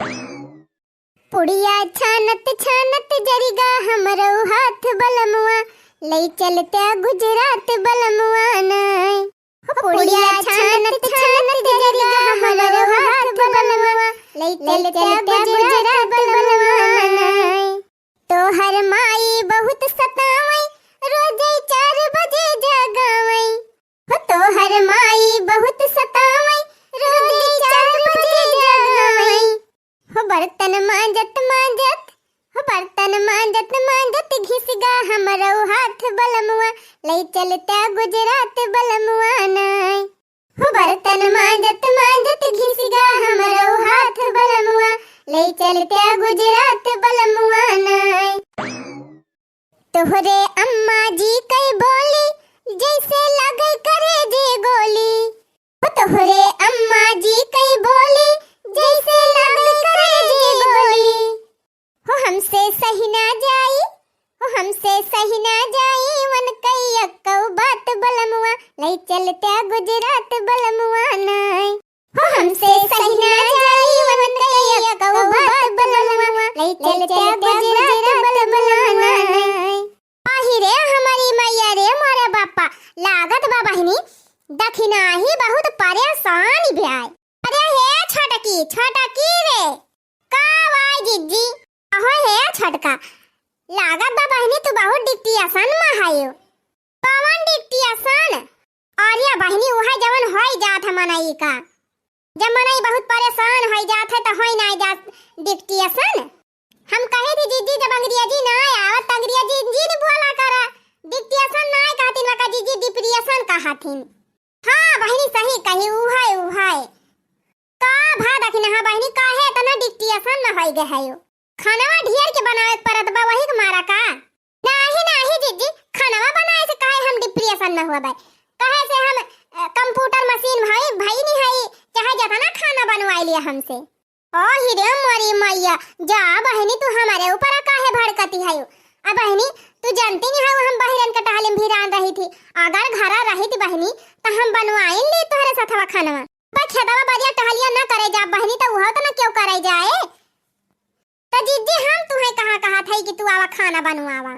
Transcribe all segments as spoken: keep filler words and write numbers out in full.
पुड़िया छानत छानत जरिगा हमरो हाथ बलमुआ, लई चलत्या गुजरात बलमुआ नाय। हो पुड़िया छानत छानत जरिगा हमरो हाथ बलमुआ, लई चलत्या गुजरात बलमुआ नाय। तोहर माई बहुत सतावै, रोजै चार बजे जगावै। हो तोहर माई बहुत सतावै, रोजै चार बजे जगावै। हो बर्तन मांजत मांजत, हो बर्तन मांजत मांजत घिसगा हमरो हाथ बलमुआ, लई चलत्या गुजरात बलमुआ नाय। हो बर्तन मांजत मांजत घिसगा हमरो हाथ बलमुआ, लई चलत्या गुजरात बलमुआ नाय। तोहरे अम्मा जी कई बोली, जैसे लागै करेजे गोली। हो तोहरे अम्मा जी कई बोली, जैसे लागै करेजे गोली। हो हमसे सही ना जाई, हो हमसे सही ना जाई, वन कई अक्कौ बात बलमुआ, लई चलत्या गुजरात बलमुआ नाय। हो हमसे सही ना जाई, वन कई अक्कौ बात बलमुआ, लई चलत्या गुजरात बलमुआ नाय। आही रे हमरी मैया रे मोरे बापा, लागत बा बहिनी, दखिनाही बहुत परेशान भ्याय। अरे हे छोटकी, छोटकी रे, का वाय जिज्जी? अहो हे छोटका, लागत बा बहिनी तू बहुत डिप्रेशन मा हयो। कवन डिप्रेशन? अरे बहिनी, उहै जवन होइ जात है मनई का, जब मनई बहुत परेशान होइ जात है त होइ नाहीं जात डिप्रेशन। हम कहे थी जिज्जी जब अंग्रेजी नाहीं आवत त अंग्रेजी जिन बोला करा, डिप्रेशन नाहीं कहतिन वका जिज्जी डिप्रेशन कहतिन। हाँ बहिनी सही कही, उहै उहै। का भा दखिनहा बहिनी, काहे एतना डिप्रेशन मा होइ गए हयो? खानवा ढेर के बनावे के परत बा, वही के मारा का? नाहीं, नाहीं जिज्जी, खानवा बनाए से काहे हम डिप्रेशन मा हुआ बा? काहे से हम, अ, कंप्यूटर मशीन भई, भई नहीं हई, चाहे जतना खाना बनवाई लिया हमसे। ओ हिरे मोरी मैया, जा बहिनी तू हमरे ऊपर काहे भड़कती हयो? आ बहिनी, तू जानती नहीं हयो हम बहिरन के टहले में भिरान रही थी, अगर घरा रही थी बहिनी, त हम बनवाइन ली तोहरे सथवा खानवा। पर खेतवा बरिया टहलिया न करे जा बहिनी, त उहो त न केहू करे जाए। त जिज्जी हम तुहे कहा कहा थई कि तू आवा खाना बनवावा।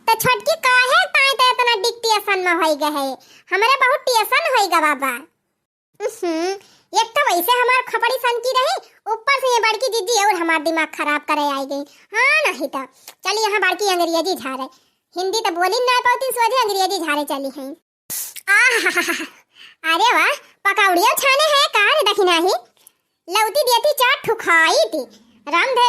त छोटकी काहे ताई त एतना डिप्रेशन मा होइ गए है? हमरे बहुत टेंशन होइ गवा बा। उहुं, एक तो वैसे हमार खपड़ी सनकी रही, ऊपर से ये बड़की जिज्जी और हमार दिमाग खराब करे आई गई। हाँ नहीं त चली यहाँ बड़की अंग्रेजी झारे, हिंदी त बोली ना पावती, सोझे अंग्रेजी झारे चली हैं। आहाहाहा। अरे वाह, पकौड़ियो छाने है का रे दखिनाही? लौती देती चार ठो खाई थी। राम धे,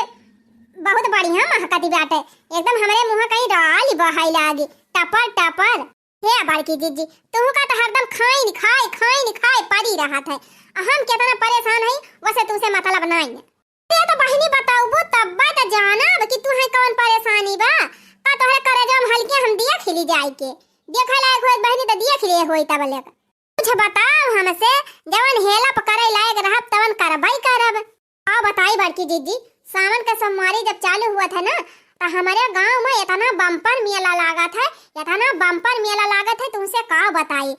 बहुत बढ़िया महकती बाटे। एकदम हमरे मुँह कहीं डाली बहाई लागी। टपर टपर। हे बड़की जिज्जी, तुहका त हरदम खाइन खाए, खाइन खाए पड़ी रहत है। आ हम केतना परेशान हई, वसे तुसे मतलब नाहीं। ते त बहिनी बताउबू तब्बे त जानब कि तुहे कौन परेशानी बा। का तोहरे करेजवा में हल्के हम देख ली जाए के? देखे लायक होई बहिनी त देख लिए होई तब लेक। कुछ बताओ हमसे, जवन help करे लायक रहब तवन करबई करब। आ बताई बड़की जिज्जी, सावन के सोमवारी जब चालू हुआ था ना, त हमरे गाँव में एतना bumper मेला लागत है, एतना bumper मेला लागत है, तुमसे का बताई।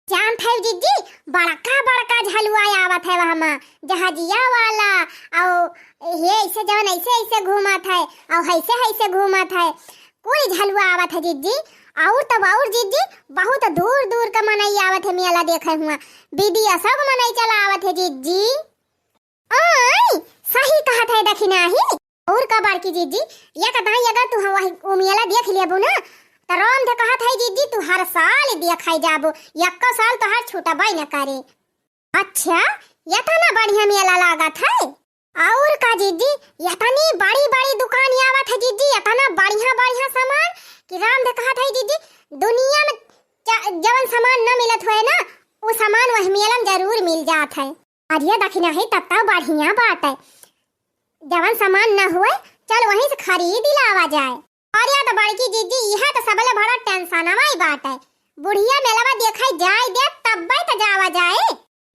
जानत है जिज्जी, बड़का बड़का झलुआ आवत है वहाँ मा, जहाजिया वाला, और ये ऐसे जवन ऐसे ऐसे घूमत है, और ऐसे ऐसे घूमत है, कोई झलुआ आवत है जिज्जी। और तब और जिज्जी, बहुत दूर दूर का मनई आवत है मेला देखे हुआ, विदेशों का मनई चला आवत है जिज्जी। आय, सही कहत है दखिनाही। और का बड़की जिज्जी, एक दाई अगर तू वही उ मेला देख लेबू ना, त राम धे कहत है जिज्जी, तू हर साल देखे जाबू, यक्को साल तोहार छूटबे न करे। अच्छा, एतना बढ़िया मेला लागत है? और का जिज्जी, एतनी बड़ी बड़ी दुकान आवत है जिज्जी, एतना बढ़िया बढ़िया सामान कि राम धे कहत है जिज्जी, दुनिया में ज-, जवन सामान न मिलत होए ना, उ सामान वही मेला में जरूर मिल जात है। अरे दखिनाही, तब त बढ़िया बात है, जवन सामान न होए, चल वहीं से खरीद लावा जाए। अरे त बड़की जिज्जी, इहे त सबले बड़ा टेंशनवा ही बात है। बुढ़िया मेलवा देखे जाए दे, तब्बे त जावा जाए।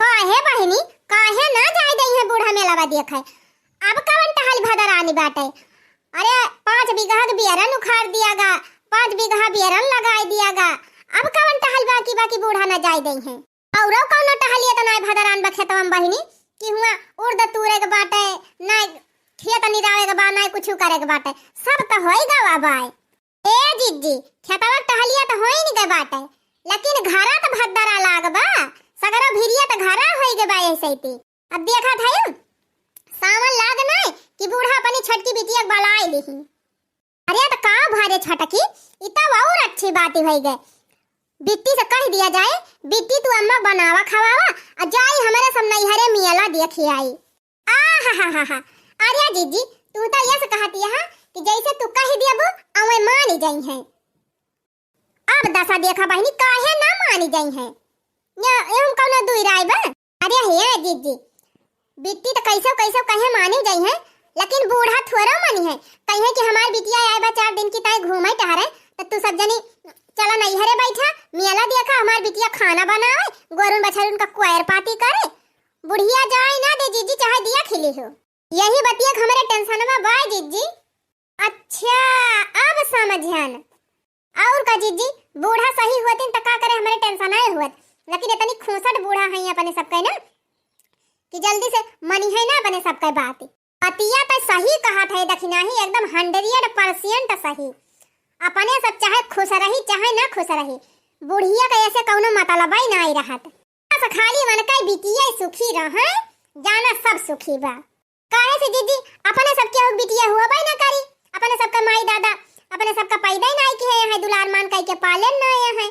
काहे बहिनी, काहे ना जाए दई है बूढ़ा मेलवा देखे? अब कवन टहल भदरानी बाटे? अरे, पाँच बीघा के बियरन उखाड़ दिया गा, पाँच बीघा बियरन लगाए दिया गा। अब कवन टहल बाकी बाकी बूढ़ा ना जाए दई है? औरो कौनो टहलिया त नाय भदरान बा खेतवा में बहिनी? कि हुआँ उर्द तूरे के बाटे, ना खेत निरावे के बा, ना कुछ करे के बाटे, सब त होई गवा बाय। ए जिज्जी, खेतवा के टहलिया त होई नहीं गए बाटे, लेकिन घरा त भद्दरा लाग बा, सगरो भिरिया त घरा होई गए बा ऐसे ही। अब देखा था यू, सावन लाग नाय कि बूढ़ा अपनी छोटकी बिटिया के बलाई लिही। अरे त का भरे छोटकी, इ त और अच्छी बात होई गए। बिट्टी से कह दिया जाए, बिट्टी तू अम्मा बनावा खवावा, आ जाई हमरे सब नैहरे मेला देखी आई। आ हा हा हा हा। अरे जिज्जी, तू त यस कहती है कि जैसे तू कह दियबू, अवे मानी जाई है। अब दशा देखा बहिनी, काहे ना मानी जाई है। ये, ये हम कौनो दुई राय बा? अरे हे जिज्जी, बिट्टी त कैसो कैसो कहे मानी जाई है, लेकिन बूढ़ा थोड़ा मानी है। कहे कि हमार बिटिया आए बा चार दिन की ताई घूमे टहरे, त तू सब जनी चला नैहरे बैठा, मेला देखा, हमार बिटिया खाना बनावे, गोरुन बछरुन का कोयर पाती करे, बुढ़िया जाए ना दे जिज्जी, चाहे दिया खिली हो। यही बतिया के हमरे टेंशनवा बाय जिज्जी। अच्छा, अब समझन। और का जिज्जी, बूढ़ा सही होतिन त का करे, हमरे टेंशन आए हुअत, लेकिन इतनी खूंसट बूढ़ा है अपने सबके ना कि जल्दी से मनी है ना अपने सबके बात। बतिया त सही कहत है दखिनाही, एकदम हंड्रेड परसेंट सही। अपने सब चाहे खुश रही चाहे ना खुश रही, बुढ़िया के ऐसे कौनो मतलब ही ना रहत। बस खाली मन का बिटिया सुखी रहे, जाना सब सुखी बा। काहे से जिज्जी, अपने सबके हो बिटिया हुआ बाई ना करी, अपने सबका माई दादा अपने सबका पैदा ही ना किहे हैं, दुलार मान कई के पाले ना हैं।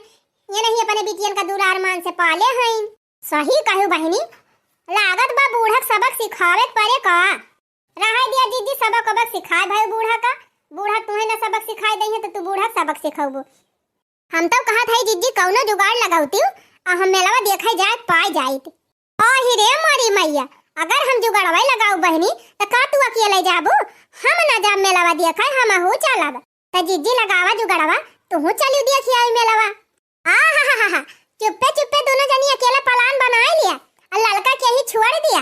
ये नहीं अपने बिटियन का दुलार मान से पाले हैं। सही कहू बहिनी, लागत बा बूढ़क सबक सिखावे के परे का। रहे दिया जिज्जी, सबक वबक सिखाए भाई बूढ़ा का, बूढ़ा तुहे ना सबक सिखाए दई है तो तू बूढ़ा सबक सिखौबू। हम तो कहत हई जिज्जी कौनो जुगाड़ लगावती, आ हम मेलवा देखे जाए पाए जाइत। आही रे मोरी मैया, अगर हम जुगाड़वा लगाऊ बहिनी, त का तू अकेले जाबू? हम ना जाब मेलवा देखे, हमहू चलब। त जिज्जी लगावा जुगाड़वा, तुहू चलियो देखी आई मेलवा। आ हा हा हा हा, चुप्पे चुप्पे दोनों जनी अकेला प्लान बनाए लिया, और ललका के ही छोड़ दिया,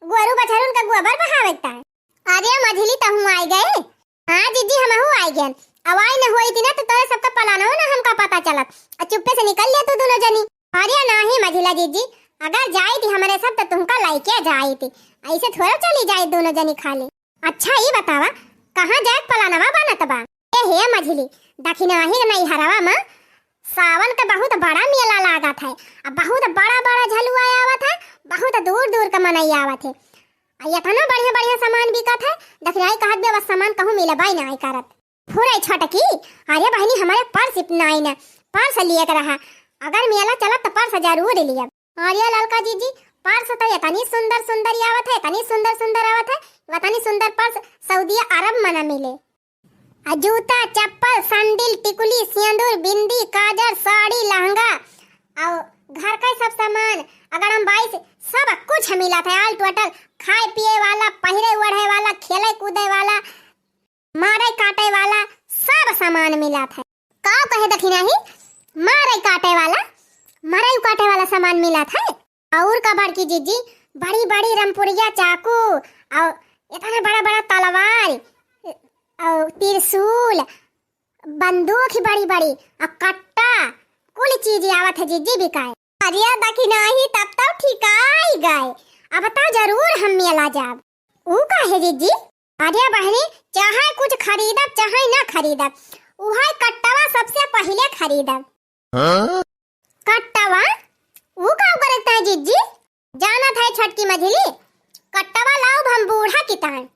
गोरू बछरुन का गोबर बहावे के ताई। अरे मझिली, तहूँ आई गए? हाँ जिज्जी, हमहू आई गए। अब आई न होई थी ना तो तोरे सबका प्लानो ना हमका पता चलत। आ चुप्पे से निकल लिया तू दोनों जनी। अरे नाही मझिला जिज्जी, अगर जाई थी हमरे सब तो तुमका लाइके जाई थी, ऐसे थोड़ा चली जाई दोनों जनी खाली। अच्छा ई बतावा, कहाँ जाए प्लानवा बनत बा? ए हे मझिली, दखिनाही नैहरवा में सावन के बहुत बड़ा मेला लागत है, आ बहुत बड़ा बड़ा झलुआ आवत है, बहुत दूर दूर के मनई आवत है। आ इतना बढ़िया बढ़िया सामान बिकत है, दखिनाही कहत बे बस सामान कहूँ मिलबा ही नाई करत। फुरै छोटकी, अरे बहिनी हमरे पर्स नाई न, पर्स लिए के रहा, अगर मेला चलत तो पर्स जरूर लियब। अरे ललका जिज्जी, पर्स तो इतनी सुंदर सुंदर आवत है, इतनी सुंदर सुंदर आवत है, इतनी सुंदर पर्स सऊदिया अरब में न मिले। आ जूता, चप्पल, सैंडल, टिकुली, सेंदूर, बिंदी, काजर, साड़ी, लहंगा, और घर का सब सामान, अगर हम बाईस, सब कुछ मिलत है, all total, खाए पिए वाला, पहिरे ओढ़े वाला, खेले कूदे वाला, मारे काटे वाला, सब सामान मिलत है। का कहे दखिनाही, मारे काटे वाला, मरई काटे वाला सामान मिलत है। और का बड़की जिज्जी, बड़ी बड़ी रमपुरिया चाकू, और इतना बड़ा बड़ा तलवार, और त्रिशूल, बंदूक ही बड़ी बड़ी, और कट्टा, कुल चीज आवत है जिज्जी बिकाए। अरे दखिनाही, तब तो ठिकाई गए, अब तो जरूर हम मेला जाब। ऊ काहे जिज्जी? अरे बहिनी, चाहे कुछ खरीदब चाहे ना खरीदब, उहे कट्टवा सबसे पहिले खरीदब। हाँ? कट्टवा? ऊ का करत है जिज्जी? जानत है छोटकी मझिली, कट्टवा लाउब हम बूढ़ा कितान।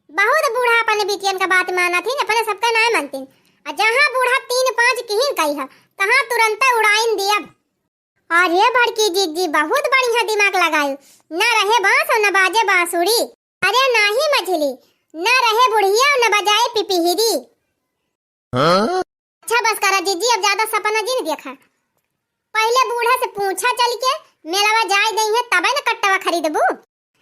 बहुत बूढ़ा अपने बिटियन का बात मानत ही, अपने सबका नाय मानतीन। आ जहाँ बूढ़ा तीन पाँच किहिन कही है, तहाँ तुरंत उड़ाइन दियब। अरे बड़की जिज्जी, बहुत बढ़िया दिमाग लगायू। न रहे बांस और न बाजे बांसुरी। अरे नाही मझिली, न रहे बुढ़िया और न बजाए पिपिहिरी। हाँ? अच्छा बस करा जिज्जी, अब ज्यादा सपना जिन देखा। पहिले बूढ़ा से पूछा चल के, मेलावा जाए दई है तबे न कट्टवा खरीदबू।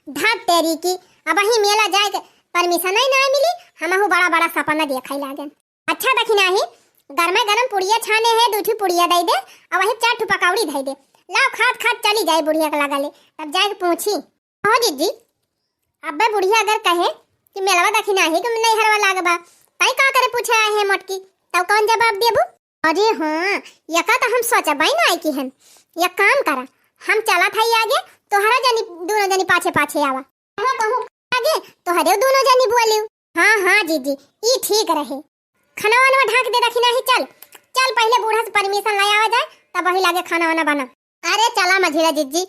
धत तेरी की, अबही मेला जाए के परमिशन ही ना मिली, हमहू बड़ा बड़ा सपना देखै लागेन। अच्छा दखिनाही, गरमे गरम पुड़िया छाने है, दू ठो पुड़िया दे दे, अब वही चार ठो पकौड़ी दे दे। लाओ खात खात चली जाए बुढ़िया के लगा ले, तब जाए के पूछी। हो जिज्जी, अब्बे बुढ़िया अगर कहे कि मेलवा दखिनाही के नैहरवा लाग बा, तई का करे पूछे आए है मोटकी, तब कौन जवाब देबू? अरे हाँ, यका तो हम सोचबे ना किहन। एक काम करा, हम चलत हई आगे, तोहरा जनी, दुनो जनी पाछे पाछे आवा। हाँ, कहूँ आगे, तोहरे दुनो जनी बोलिउ। हाँ, हाँ, जीजी, ई ठीक रहे। खनवा वनवा ढाँक दे दखिनाही, चल। चल, पहिले बूढ़ा से permission ले आवा जाए, तब वही लागे खाना वाना बना। अरे चला मझिला जीजी,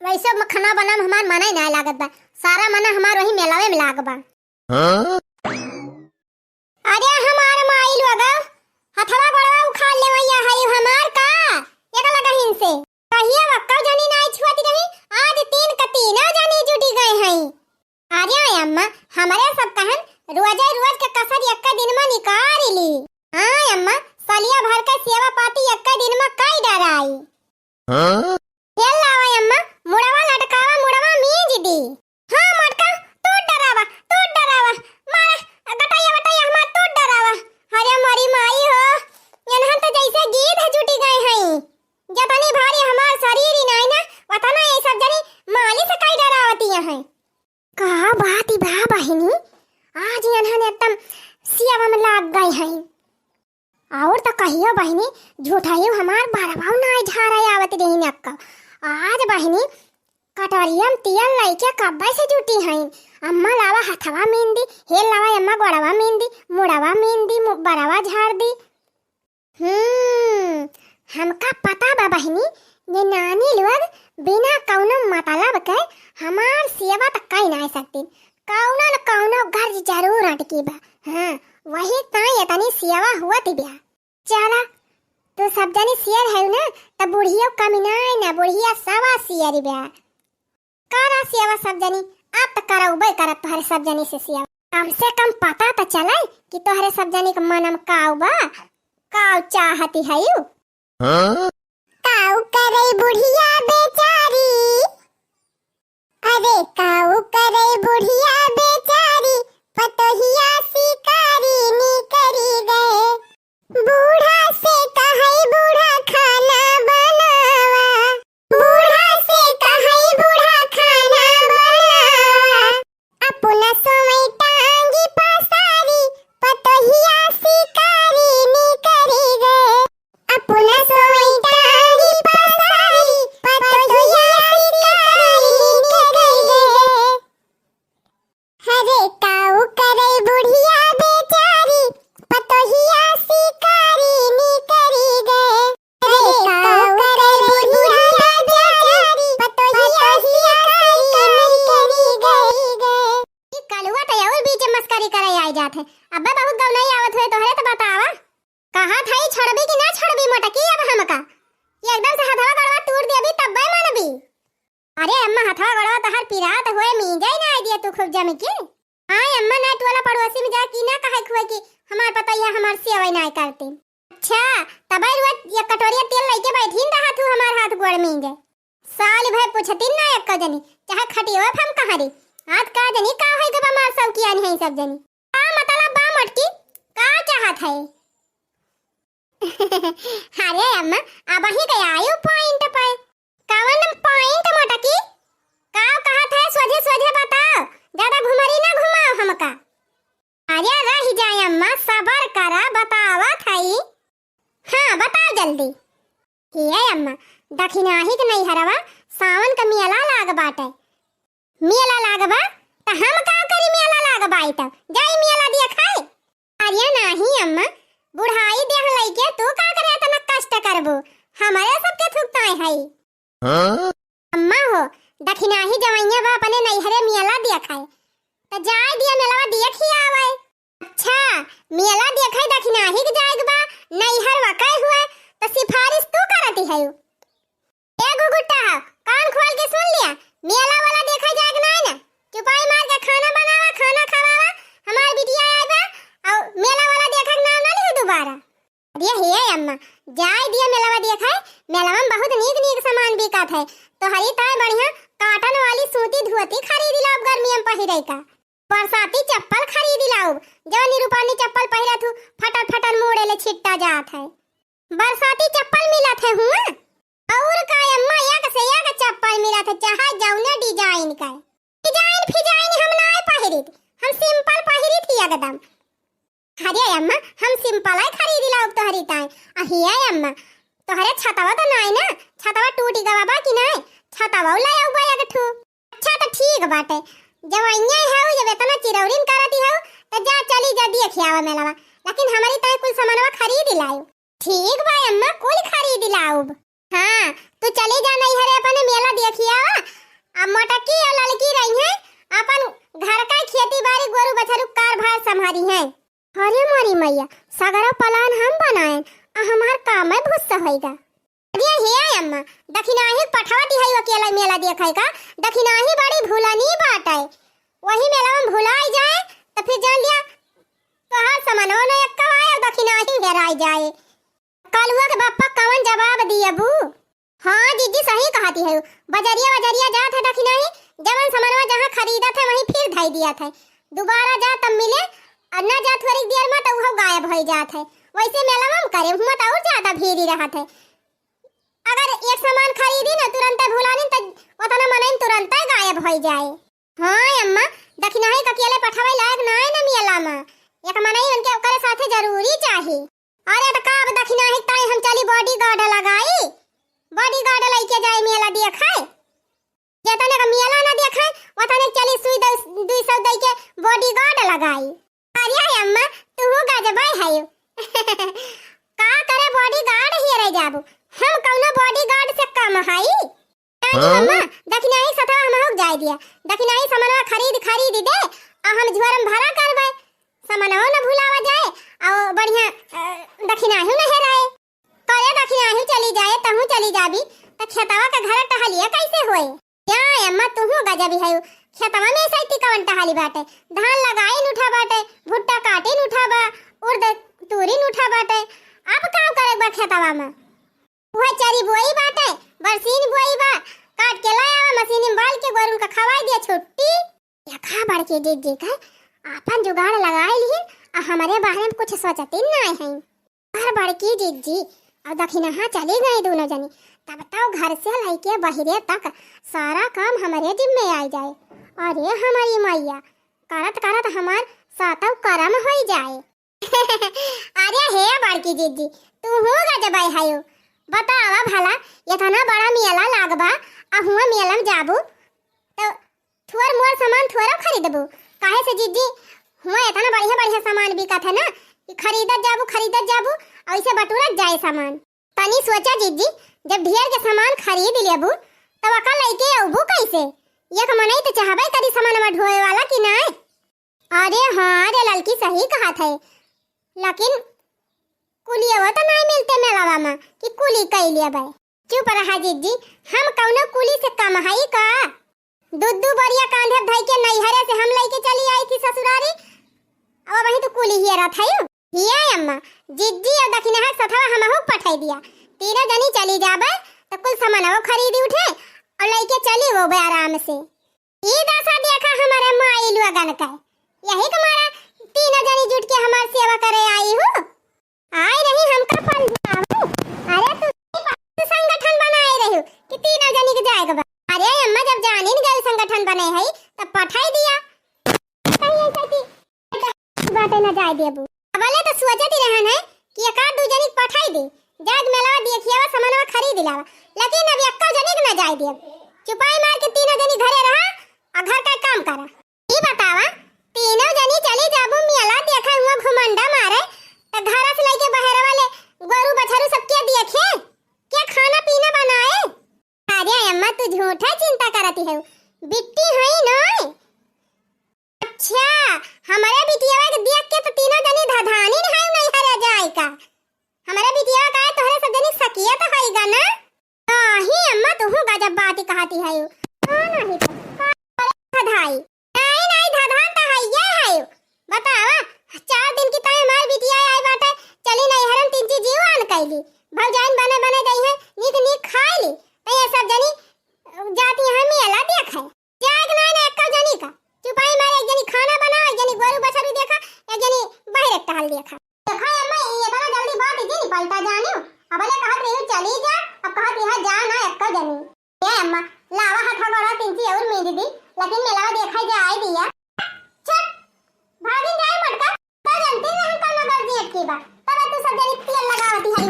वैसे म-, खनवा बना में हमार मना ही नाहीं लागत बा। सारा मना हमार वही मेलावे में लाग बा। हाँ? अरे हमार माई लोग, हथवा गोड़वा उखाड़ लेवैया हई हमार का? एक लगहिन से। कहिया वक्का जनी नाई छुअत रही, आज तीन क तीनों जनी जुटी गए हई। अरे अम्मा, हमरे सब कहन रोजे रोज के कसर एक्के दिन में निकाल ली। हाँ अम्मा, सलिया भर के सेवा पाती एक्के दिन में कई डराई। हाँ? हेल लावा अम्मा, मुड़वा लटकावा, मुड़वा मींज दी। हाँ मोटका, तू डरावा, तू डरावा, मारा गटैया वटैया हमार तू डरावा। अरे मोरी माई हो, एनहन तो जैसे गीध जुटी गए हई। जतनी भारी हमार शरीर ही नाई ना, वतना ये सब जनी मालिश कई डरावती हैं। का बात बा बहिनी, आज एनहन एकदम सियावा में लाग गए हैं। और त कहियो बहिनी, झूठाइयो हमार बरवाऊ नाई झारे आवत रही नक्का। आज बहिनी, कटोरिया में तेल लइके कब्बे से जुटी हईन। अम्मा लावा हथवा मीन दी, हे लावा अम्मा गोड़वा मीन दी, मुड़वा मीन दी, मु-, बरवा झाड़ दी। हम्म, हमका पता बा बहिनी, ये नानी लोग बिना कौनो मतलब के हमार सेवा त कई नाई सकती। कौनो न कौनो गर्ज जरूर अटकी बा। हाँ, वही ताई इतनी सेवा हुआ थी बा। चला, तू सब जनी शेर है ना, त बुढ़ियो कमी नाई ना, बुढ़िया सवा शेर बा। करा सेवा सब जनी, आप त करउबे करत तोहरे सब जनी से सेवा। कम से कम पता त चले कि तोहरे सब जनी के मनम काउ बा, काउ चाहती हयू। हाँ? काउ करे बुढ़िया बेचारी, अरे काउ करे बुढ़िया बेचारी, पतोहिया शिकारी निकरी गए। बूढ़ा से कहई बूढ़ा खाना बनावा, बूढ़ा से कहई बूढ़ा खाना बनावा। अपना सोई टांगी पसारी, पतोहिया शिकारी निकरी गए। अपना सोई टांगी पसारी, पतोहिया शिकारी निकरी गए। हरे काऊ करे बुढ़िया बेचारी, पतोहिया शिकारी निकरी गए। हरे काऊ करे बुढ़िया बेचारी, पतोहिया शिकारी निकरी गए। ई कलुआ त और बीच में मस्करी करे आई जात है। अब्बे बहुत गौनई आवत हुए तोहरे त बतावा। कहा था ई छोड़बी कि ना छोड़बी मोटकी अब हमका? ये एकदम से हथवा गड़वा तूर देबी तब्बे मानबी। अरे अम्मा, हथवा गोड़वा तोहार पिरात होए, मींजई ना दिया तू खूब जम के। आय अम्मा, ना टोला पड़ोसी में जा कि ना कहे खुए कि हमार पतोहिया हमार सेवई ना करती। अच्छा, तबे रोज एक कटोरिया तेल लेके बैठीन रहा तू हमार हाथ गोड़ मींजे। साल भर पूछतीन ना एक्को जनी, चाहे खटियो फम कहाँ रे। आज का जनी का होई गबा मार सब किया नहीं सब जनी। का मतलब बा मोटकी, का चाहत है? अरे अम्मा, अब ही गया आयु point पे। कवन point मोटकी? का कहत है, सोझे सोझे बताओ, ज्यादा घुमरी ना घुमाओ हमका। अरे रह जाए अम्मा, सबर करा, बतावत हई। हाँ, बताओ जल्दी। हे अम्मा, दखिनाही के नैहरवा सावन का मेला लाग बाटे। मेला लाग बा, त हम का करी मेला लाग बाई त? जाई मेला देखाई। अरे नाही अम्मा, बुढ़ाई देह लइके तू का करे इतना कष्ट करबू? हमरे सबके थुकताए हई। हाँ? अम्मा हो, दखिनाही जवैया बा अपने नैहरे मेला देखाए। त जाए दिया मेलवा देख ही आवे। अच्छा, मेला देखे दखिनाही के जाए के बा, नैहर वकै हुए, त सिफारिश तू करती है। ए गुगुट्टा, कान खोल के सुन लिया, मेला वाला देखे जाए के नाई ना। चुपाई मार के खाना बनावा, खाना खवावा, हमार बिटिया आई बा, और मेला वाला देखे के नाम ना लिहे दोबारा। अरे हे अम्मा, जाए दिया मेलवा देखे, मेलवा में बहुत नीक नीक सामान बिकात है। तोहरी ताई बढ़िया cotton वाली सूती धोती खरीद लाओ गर्मिया में पहिरे का। बरसाती चप्पल खरीद लाओ, जवन निरूपानी चप्पल पहिरत हूँ, फटल फटल मोड़े ले छिट्टा जात है। बरसाती चप्पल मिलत है हुआ? और का अम्मा, एक से एक चप्पल मिलत है, चाहे जौने design का। Design फिजाइन हम नाय पहिरित, हम simple पहिरित ही एकदम। अरे अम्मा, हम simple ही खरीद लाओ तोहरी ताई। अहिए अम्मा, तोहरे छतवा तो नाई ना, छतवा टूटी गवा बा कि नाई? छतवा लाई आउबा एक ठू। अच्छा तो ठीक बाटे, जब अइया हऊ, जब इतना चिरौरिन करती हऊ, तो जा चली जा देखि आवा मेलवा, लेकिन हमरी ताई कुल सामानवा खरीद लायू। ठीक बा अम्मा, कुल खरीद लाउब। हाँ, तू चली जा नैहरे अपने मेला देखि आवा, आ मोटकी और ललकी रही हैं, अपन घर का खेती बाड़ी गोरू बछरू कार भार संभारी हैं। अरे मोरी मैया, सगरो plan हम बनाएन, आ हमार काम में भुस्सा होइगा। अरे हे अम्मा, दखिनाही पठवा दिहाई अकेला मेला देखै का, दखिनाही बड़ी भूलनी बाटे, वही मेला में भुलाई जाए, तो फिर जान लिया, तोहार समनवा न एक्का आए, दखिनाही हेराई जाए। कलुआ के बापा कवन जवाब दियबू? हाँ जिज्जी, सही कहती है, बजरिया बजरिया जात है दखिनाही, जवन समनवा जहाँ खरीदत है वहीं फिर धई दियत है, दोबारा जा तब मिले, और न जा थोड़ी देर में तो उहो गायब हो जात है। वैसे मेलवा में करे हुआ तो और ज्यादा भीड़ ही रहत है। अगर एक सामान खरीदी न तुरंत भुलानी तो उतना मनई तुरंत गायब हो जाए। हाँ अम्मा, दखिनाही का अकेले पठावे लायक ना है न मेला में, एक मनई उनके ओकरे साथे जरूरी चाही। अरे तो का अब दखिनाही ताई हम चली bodyguard लगाई, bodyguard लइके जाए मेला देखे। जेतने का मेला ना देखे, ओतने चली सुई दे, दुई सौ दे के bodyguard लगाई। अरे अम्मा, तू गजबे है। का करे bodyguard हेरे जाबू, हम कौनो bodyguard से कम हई? नानी हाँ? अम्मा, दखिनाही सथवा हम होक जाए दिया, दखिनाही समनवा खरीद खरीद दे, आ हम झोरम भरा करबे, समनवा न भुलावा जाए, और बढ़िया, अ, दखिनाही न हेराए। करे दखिनाही चली जाए, तहू चली जाबी, त खेतवा के घर टहलिया कैसे होए? या अम्मा, तुहू गजबी है, खेतवा में सैती कवन टहली बाटे, धान लगाई न उठा बाटे, भुट्टा काटी न उठा बा, उर्द तूरी न उठा बाटे, अब का करे बा खेतवा में? उहे चरी बोई बाटे, बरसीन बोई बा, काट के लाया बा, मशीन में बाल के गोरुन का खवाई दिया छुट्टी। देखा बड़की जिज्जी का, आपन जुगाड़ लगाई लिहिन, आ हमरे बारे में कुछ सोचती नाई है। पर बड़की जिज्जी, और दखिनहा चली गई दोनों जनी, तब तो घर से लइके बहिरे तक सारा काम हमरे जिम्मे आई जाए। अरे हमारी मैया, करत करत हमार सातव करम होई जाए। अरे हे बड़की जिज्जी, तू हो गजबै हयो। बतावा भला, इतना बड़ा मेला लागबा, आ हुआ मेला में जाबू, तो थोर मोर सामान थोरा खरीदबू। काहे से जिज्जी, हुआ इतना बढ़िया बढ़िया सामान बिकत है ना, कि खरीदत जाबू, खरीदत जाबू, और इसे बटुरत जाए सामान। तनी सोचा जिज्जी, जब ढेर के सामान खरीद लेबू, तब ओका लइके अउबू कैसे? एक मनई तो चाहबे करी सामानवा ढोए वाला कि नाय? अरे हाँ रे ललकी, सही कहत है, लेकिन कुलियवा तो नाय मिलते मेलावा में कि कुली कई लेबे। चुप रहा जिज्जी, हम कौनो कुली से कम हई का? दू दू बोरिया कांधे धई के नैहरे से हम लइके चली आई थी ससुरारी, अब वहीं तो कुली हेरत हयू। हिया अम्मा, जिज्जी और दखिनहा के सथवा हमहू के पठाई दिया, तीनों जनी चली जाबे तो कुल सामानवो खरीदी उठे और लइके चली वो बे आराम से। ई दशा देखा हमारे माई लोगन का, यही के मारा तीनों जनी जुट के हमार सेवा करे आई हूँ। आई रही हमका पलझावे। अरे तू, तू संगठन बनाए रही कि तीनों जनी के जाए के बा। अरे अम्मा, जब जानी न गए संगठन बने है तब पठाई दिया। कहीं ऐसा कि बाटे न जाए देबू। अबले तो सोचत ही रहन है कि एक आध दू जनी के पठाई दी, जाए के मेलावा देखियावा, सामानवा खरीद लावा, लेकिन अब एक्का जनी के न जाए देब। चुपाई मार के तीनों जनी घरे रहा और घर का काम करा। ई बतावा, तीनों जनी चली जाबू मेला देखे हुआ घुमंडा मारे, त घर से लइके बहरे वाले गोरू बछरू सब के देखे, के खाना पीना बनाए? अरे अम्मा, तू झूठा चिंता करती है, बिट्टी है ना। अच्छा, हमारे बिटिया के देख के तो तीनों जनी धधानी नहीं है, नहीं हरा जाए का। हमारे बिटिया का है, तोहरे सब जनी सकिया तो है गा ना। नाही अम्मा, तुहू गजब बात कहती है। हाँ, नाही तो का करे धधाई? नाही, नाही, धधान तो है, ये है। बतावा, चार दिन की ताई हमार बिटिया आई बाटे, चली नैहरन तीन चीज जीवान कैली। भौजाइन बने बने गई है, नीक नीक खाई ली। तो ये सब जनी जाती है मेला देखे। जाए के नाही ना एक्का जनी का। चुपाई मारे, एक जनी खाना बनाओ, एक जनी गोरू बछरू देखा, एक जनी बहरे टहल देखा। देखा अम्मा, ये इतना जल्दी बात इजी नहीं पलटा जानियो। अब ले कहत रही चली जा, अब कहत यहाँ जा ना एक्का जनी। ए अम्मा, लावा हाथ गोड़ा तिनची और मींज दी, लेकिन मेलावा देखा जाए दिया। छट, भागिन जाए मटका, तो जनती नहीं कौन मगर जी अटकी बा। तब तू सब जनी तेल लगावती है।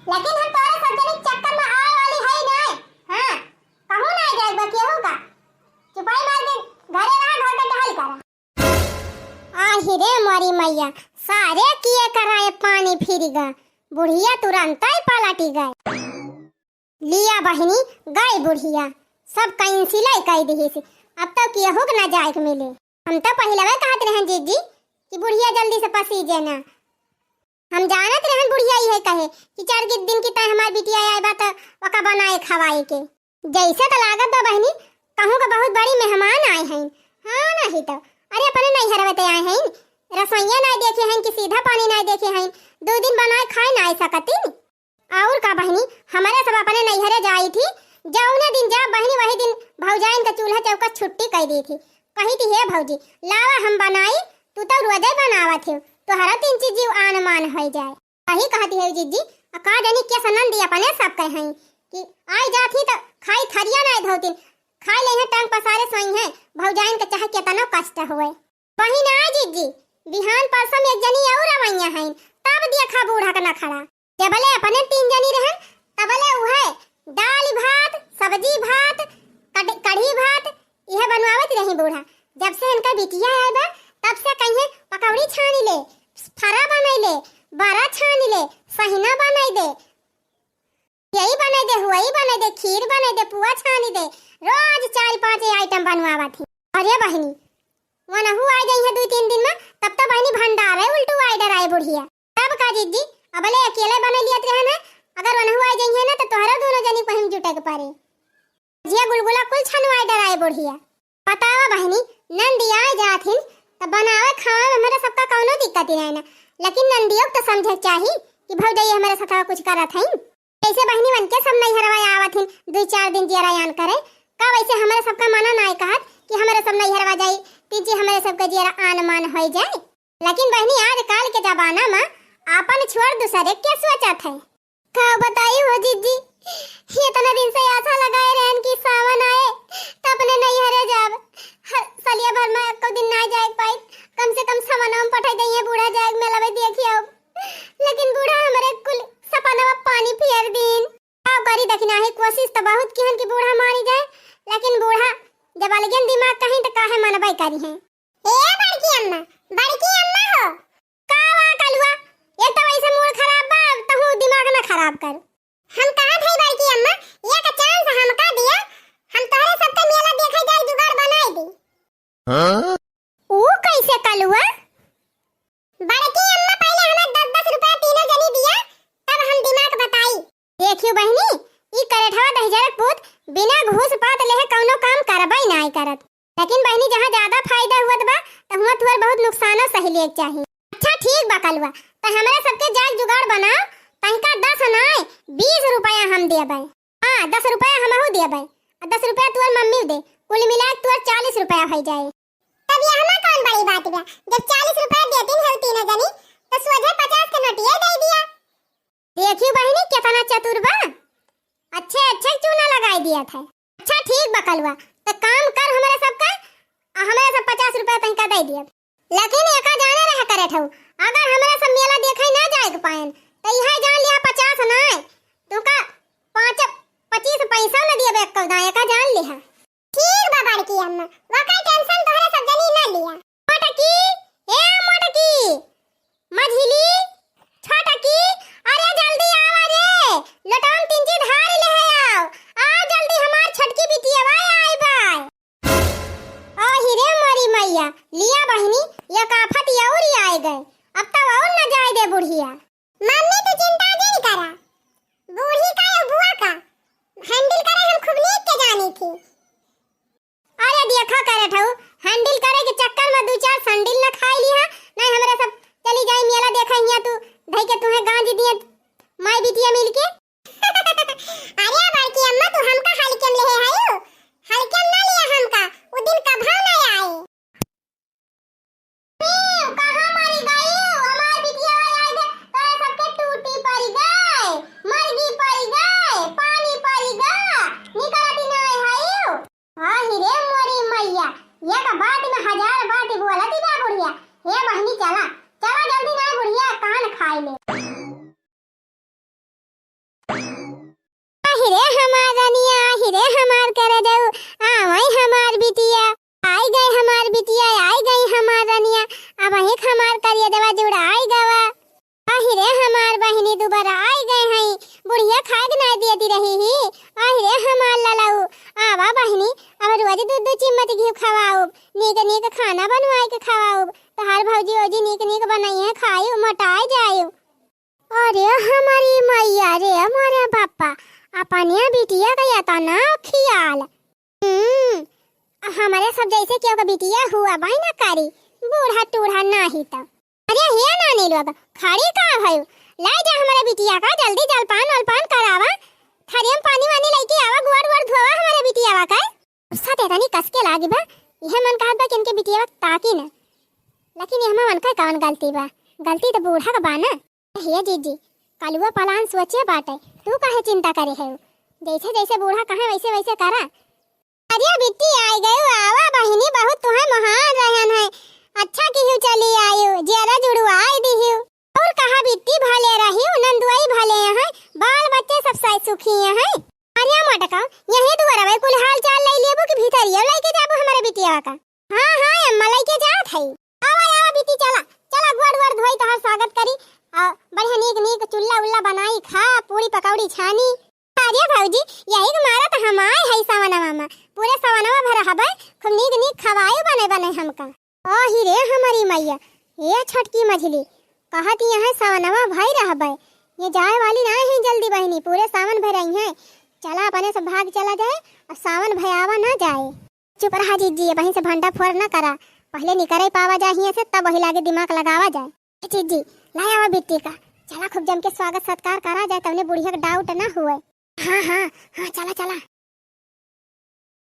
लेकिन हम तोरे सब जने के चक्कर में आए वाली है ही नहीं। हाँ, कहूँ ना जाए बा केहू का। चुपाई मार के घरे रहा, घर के टहल करा। आहि रे मोरी मैया, सारे किए कराए पानी फिर गा, बुढ़िया तुरंत ही पलटी गए। लिया बहिनी, गई बुढ़िया, सब कैंसिल ही कई दिहिस। अब तो केहू के ना जाए के मिले। हम तो पहिलवे कहत रहन जीजी कि बुढ़िया जल्दी से पसी जे ना। हम जानत रहन बुढ़िया इहे कहे कि चार के दिन की तय हमार बिटिया आए बा त ओका बनाए खवाए के। जैसे त लागत बा बहिनी, कहूँ का बहुत बड़ी मेहमान आए हैं। हाँ नहीं तो, अरे अपने नैहरवे ते आए हैं, रसोइया ना देखे हैं कि सीधा पानी ना देखे हैं, दो दिन बनाए खाए ना सकती। और का बहिनी, हमरे सब अपने नैहरे जाई थी, जौने दिन जा बहिनी वही दिन भौजाइन का चूल्हा चौका छुट्टी कई दी थी। कही थी, "हे भौजी, लावा हम बनाई, तू तो रोजे बनावत हो, तोहरा तीन चीज जीव आन मान होई जाए।" कही कहती है जीजी, "आ का जानी के सनन दी अपने सब कहे हैं कि आई जात ही तो खाई थरिया ना धोतिन, खाई ले हैं टांग पसारे सोई हैं, भौजाइन के चाहे केतनो कष्ट हुए।" बहिन, आ जीजी, बिहान परसों में एक जनी और अवैया हईन, तब देखा बूढ़ा का नखड़ा। जबले अपने तीन जनी रहन, तबले उहे दाल भात, सब्जी भात, कढ़-, कढ़ी भात, इहे बनवावत रही बूढ़ा। जब से इनका बिटिया आए बा, तब से कहिए पकौड़ी छानी ले, फरा बनाई ले, बरा छानी ले, सहिना बनाई दे, यही बनाई दे, हुई बनाई दे, खीर बनाई दे, पुआ छानी दे, रोज चार पाँच आइटम बनवावत ही। अरे बहिनी, वनहु आ जाई है दो तीन दिन में, तब तो बहिनी भंडार है, उल्टू आए डराए बुढ़िया। तब का जीजी, अबले अकेले बने लियत रहन है, अगर वनहु आ जाई है ना तो तोहरा दोनों जनी को हम जुटे के पारे। जिया गुलगुला कुल छनवाए डराए बुढ़िया। बतावा बहिनी, नंदी आ जात हिन, त बनावे खावे में हमरे सबका कौनो दिक्कत ही नहीं ना, लेकिन नंदियो के तो समझे के चाही कि भौजाई हमरे साथ कुछ करत हईन। जैसे बहिनी वन के सब नैहरवा आवत हिन, दो चार दिन जियरा आन करे, का वैसे हमरे सबका मना नाय कहत कि हमरे सब नैहरवा जाई, तीजी हमरे सबके जियरा आन मान होई जाए। लेकिन बहिनी, आजकल के जमाना में आपन छोड़ दूसरे के सोचत है। का बताई हो जीजी, इतना दिन से आशा लगाए रहन कि सावन आए, त अपने नैहरे जाब। हर सलिया भर में एको दिन ना जाए पाई, कम से कम सावन में पठाई दइए बूढ़ा जाए मेला में देखी आओ। लेकिन बूढ़ा हमरे कुल सपनवा पानी फेर दीन। का करी, देखी नाही, कोशिश त बहुत किहन कि बूढ़ा मानी जाए, लेकिन बूढ़ा जब अलगेन दिमाग कहीं त काहे मनबे करी हैं। ए बड़की अम्मा, बड़की अम्मा हो। का बा कलुआ, एक त वैसे मूड खराब बा, तहू दिमाग ना खराब कर। हम कहत हई बड़की अम्मा, एक चांस हमका दिया, हम तोहरे सबके मेला देखे जाए जुगाड़ बनाई दी। हाँ? ऊ कैसे कलुआ? बड़की अम्मा, पहले हमें दस दस रुपया तीनों जनी दिया, तब हम दिमाग बताई। देखियो बहिनी, ई करेठवा दहिजरक पूत बिना घूस पात लेहे कौनो काम करबई नाय करत। लेकिन बहिनी, जहाँ ज्यादा फायदा हुअत बा, त हुआँ तुहर बहुत नुकसानो सही लेक चाही। अच्छा ठीक बा कलुआ, त हमरा सबके जाग जुगाड़ बनाओ, तनिका दस नाय, बीस रुपया हम देबै। हाँ, दस रुपया हमहू देबै, आ दस रुपया तुहर मम्मी दे, कुल मिला के तुहर चालीस रुपया होइ जाए। तब ये हमा कौन बड़ी बात बा, जब चालीस रुपया देतिन हऊ तीनों जनी, त सोझे पचास के नोटिया दे दिया। देखियो बहिनी, केतना चतुर बा, अच्छे अच्छे चूना लगाई दिया था। अच्छा ठीक बा कलुआ, त काम कर हमरे सबका, आ हमरे सब पचास रुपया तनिका दे दिया। लेकिन एका जाने रहे करे ठऊ, अगर हमरे सब मेला देखे ना जाए के पाएन, त इहे जान लिहा पचास नाय, तुका पाँच पच्चीस पैसा न दिया एको दाएं, एका जान लिहा। ठीक बा बड़की अम्मा, वका टेंशन तोहरे सब जनी ना लिया। मोटकी, ए मोटकी, मझिली, छोटकी, अरे जल्दी आवा रे, लोटवा में तीन चीज धार ले आओ, आओ जल्दी, हमार छोटकी बिटिया आई बाय। आहि रे मोरी मैया, लिया बहिनी, एक आफत अउर आए गए, अब तब अउर न जाए दे बुढ़िया। मम्मी, तू चिंता जिन करा, बूढ़ी का या बुआ का handle करे हम खूब नीक के जानी थी। अरे देखा करे ठऊ, handle करे के चक्कर में दू चार संडिल न खाई लिहा, नहीं हमरे सब चली जाई मेला देखे हियाँ तू धई के तुहे गांज दिए माई बिटिया मिल के। अरे बड़की अम्मा, तू हमका हल्के में लेहे हयू, हल्के में ना लिया हमका, उ दिन कभो ना आए। कहाँ मरी गई? हमार बिटिया आए आए थे, तोरा सबके टूटी पड़ी गए, मरगी पड़ी गए, पानी पड़ी गा, निकलती नहीं है यू। आहि रे मोरी मैया, एक बात में हजार बात बोलती बा बुढ़िया। हे बहिनी चला, चला जल्दी ना बुढ़िया कान खाई ले। रे हमार करे जाऊ, आवै हमार बिटिया, आई गए हमार बिटिया, आई गई हमार रनिया, अब एक हमार करिया देवा जुड़ाई गवा। आहि रे हमार बहिनी दुबारा आई गए हैं, बुढ़िया खाए के ना दियती रही ही। आहि रे हमार ललऊ, आवा बहिनी, अब रोज दूध दू चिम्मच घी खवाउब, नीक नीक खाना बनवाए के खवाउब, तहार भौजी ओजी नीक नीक बनाई है, खायू मोटाए जायू। अरे हमारी मैया रे, मोरे बापा, अपने बिटिया का एतना खियाल। हम्म, हमरे सब जैसे केहू के बिटिया हुआ बाई ना करी, बूढ़ा टूढ़ा नाही त। अरे हे नानी लोग, खड़ी का भयू? लाई जा हमरे बिटिया का, जल्दी जलपान वलपान करावा, थरियम पानी वानी लइके आवा, गोड़ वोड़ धोवा हमरे बिटियावा का। गुस्सा ते तनी कस के लागी बा, इहे मन कहत बा कि इनके बिटियावा ताकी न। लेकिन एहमा मन का कवन गलती बा? गलती त बूढ़ा का बा ना। हे जीजी, कलुआ पलान सोचे बाटे, तू काहे चिंता करे है? जैसे जैसे बूढ़ा कहे वैसे वैसे करा। अरे बिट्टी आई गयू, आवा बहिनी, बहुत तुहे मोहान रहन है। अच्छा किहू चली आयू, जियरा जुड़वाई दिहू। और कहा बिट्टी भले रही, नंदुआई भले हैं, बाल बच्चे सब साथ सुखी हैं। अरे मोटका, यही दुआरवे कुल हाल चाल ले लेबू कि भीतरिया लेके जाबू हमारे बिटिया का? हाँ, हाँ, अम्मा, लइके जात हई। आवा, आवा, बिट्टी, चला, चला, गोड़ वोड़ धोई, तोहार स्वागत करी। आ, बढ़िया नीक, नीक चुल्ला उल्ला बनाई, खा, पूरी पकौड़ी छानी। अरे भौजी, यही के मारा त हम आए हई सवनवा मा। पूरे सवनवा भर रहबे, खूब नीक, नीक खवाई बने, बने हमका। आहि रे हमारी मैया, ए छोटकी मझली, कहत यहाँ सवनवा भई रहबे। ये जाए वाली ना है जल्दी बहिनी, पूरे सावन भर रही हैं। चला, अपने से भाग चला जाए, अब सावन भयावा ना जाए। चुप रहा जीजी, अबहीं से भंडा फोर न करा, पहिले निकरे पावा जा हियां से, तब वही लागे दिमाग लगावा जाए। ए जीजी, लाई आवा बिट्टी का, चला खूब जम के स्वागत सत्कार करा जाए, तवने बुढ़िया के doubt ना हुए। हाँ, हाँ, हाँ, चला, चला।